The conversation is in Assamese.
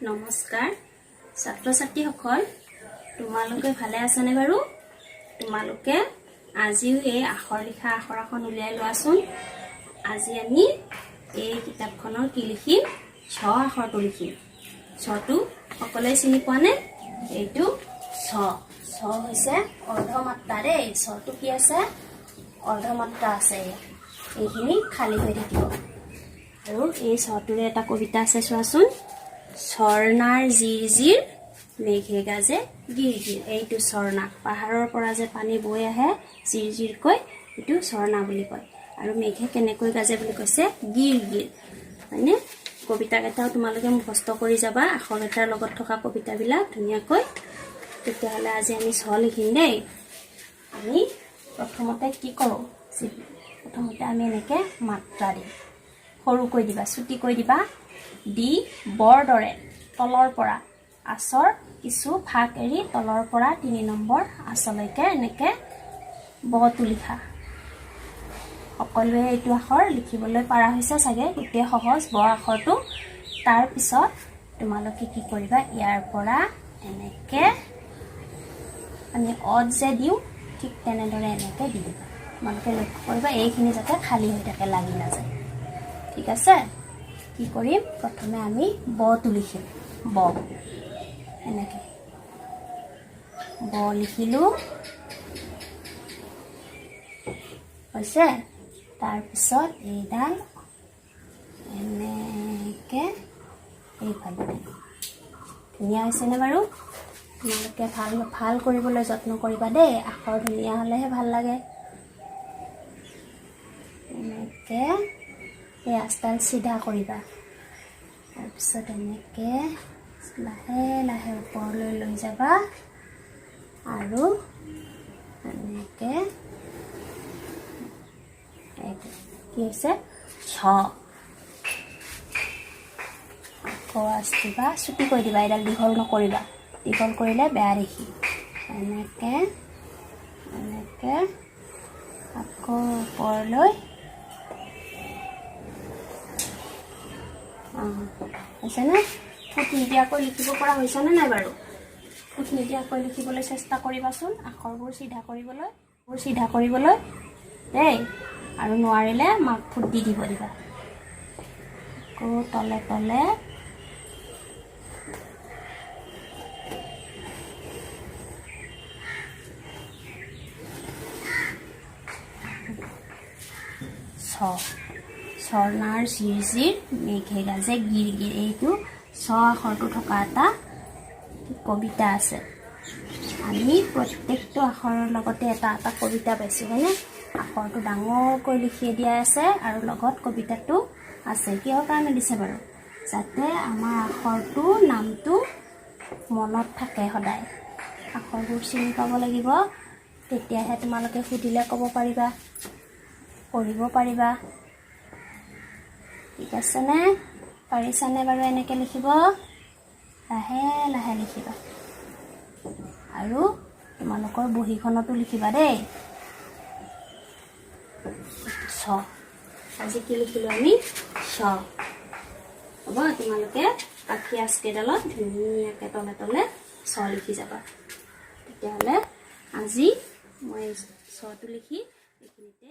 নমস্কাৰ ছাত্ৰ ছাত্ৰীসকল, তোমালোকে ভালে আছানে বাৰু? তোমালোকে আজিও এই আখৰ লিখা আখৰাখন উলিয়াই লোৱাচোন। আজি আমি এই কিতাপখনৰ কি লিখিম? ঝ আখৰটো লিখিম। ঝটো সকলোৱে চিনি পোৱানে? এইটো ঝ। ঝ হৈছে অৰ্ধমাত্ৰা দেই। ঝটো কি আছে? অৰ্ধমাত্ৰা আছে। এইখিনি খালী হৈ থাকিব। আৰু এই ঝটোৰে এটা কবিতা আছে, চোৱাচোন। ঝৰ্ণাৰ জিৰ জিৰ, মেঘে গাজে গিৰ গিৰ। এইটো ঝৰ্ণা। পাহাৰৰ পৰা যে পানী বৈ আহে জিৰ জিৰকৈ, এইটো ঝৰ্ণা বুলি কয়। আৰু মেঘে কেনেকৈ গাজে বুলি কৈছে? গিৰ গিৰ, হয়নে? কবিতাকেইটাও তোমালোকে মুখস্থ কৰি যাবা, আখৰকেইটাৰ লগত থকা কবিতাবিলাক ধুনীয়াকৈ। তেতিয়াহ'লে আজি আমি ঝ লিখিম দেই। আমি প্ৰথমতে কি কৰোঁ? প্ৰথমতে আমি এনেকৈ মাত্ৰা দিম। সৰুকৈ দিবা, চুটিকৈ দিবা। দি বৰ দৰে তলৰ পৰা আঁচৰ কিছু ফাঁক এৰি তলৰ পৰা 3 নম্বৰ আঁচলৈকে এনেকৈ বটো লিখা। সকলোৱে এইটো আখৰ লিখিবলৈ পৰা হৈছে চাগে, গোটেই সহজ ব আখৰটো। তাৰপিছত তোমালোকে কি কৰিবা? ইয়াৰ পৰা এনেকৈ আমি অত যে দিওঁ, ঠিক তেনেদৰে এনেকৈ দি দিবা। তোমালোকে লক্ষ্য কৰিবা, এইখিনি যাতে খালী হৈ থাকে, লাগি নাযায়। ঠিক আছে? কি কৰিম? প্ৰথমে আমি বটো লিখিম। ব, এনেকৈ ব লিখিলোঁ, হৈছে। তাৰপিছত এইডাল এনেকৈ এইফালে। ধুনীয়া হৈছেনে বাৰু? তোমালোকে ভাল ভাল কৰিবলৈ যত্ন কৰিবা দেই। আখৰ ধুনীয়া হ'লেহে ভাল লাগে। এনেকৈ এই আঁচডাল চিধা কৰিবা। তাৰপিছত এনেকৈ লাহে লাহে ওপৰলৈ লৈ যাবা আৰু এনেকৈ। এইটো কি হৈছে? ঝ। আকৌ আঁচ দিবা, চুটি কৰি দিবা, এইডাল দীঘল নকৰিবা। দীঘল কৰিলে বেয়া দেখি। এনেকৈ এনেকৈ আকৌ ওপৰলৈ। অঁ, হৈছেনে? ফুট নিদিয়াকৈ লিখিব পৰা হৈছেনে নাই বাৰু? ফুট নিদিয়াকৈ লিখিবলৈ চেষ্টা কৰিবাচোন, আখৰবোৰ চিধা কৰিবলৈ দেই। আৰু নোৱাৰিলে মাক ফুট দি দিব দিবা। আকৌ তলে তলে। ছ। ঝৰ্ণাৰ জিৰ জিৰ, মেঘে গাজে গিৰ গিৰ। এইটো ছ আখৰটো থকা এটা কবিতা আছে। আমি প্ৰত্যেকটো আখৰৰ লগতে এটা এটা কবিতা পাইছোঁ, হয়নে? আখৰটো ডাঙৰকৈ লিখি দিয়া আছে আৰু লগত কবিতাটো আছে। কিহৰ কাৰণে দিছে বাৰু? যাতে আমাৰ আখৰটো নামটো মনত থাকে সদায়। আখৰবোৰ চিনি পাব লাগিব, তেতিয়াহে তোমালোকে সুধিলে ক'ব পাৰিবা, পঢ়িব পাৰিবা। ঠিক আছেনে? পাৰিছানে বাৰু এনেকৈ লিখিব? লাহে লাহে লিখিবা আৰু তোমালোকৰ বহীখনতো লিখিবা দেই। ছ। আজি কি লিখিলোঁ আমি? ছ। হ'ব, তোমালোকে পাখি আঁচকেইডালত ধুনীয়াকৈ তলে তলে ছ লিখি যাবা। তেতিয়াহ'লে আজি মই ছটো লিখি এইখিনিতে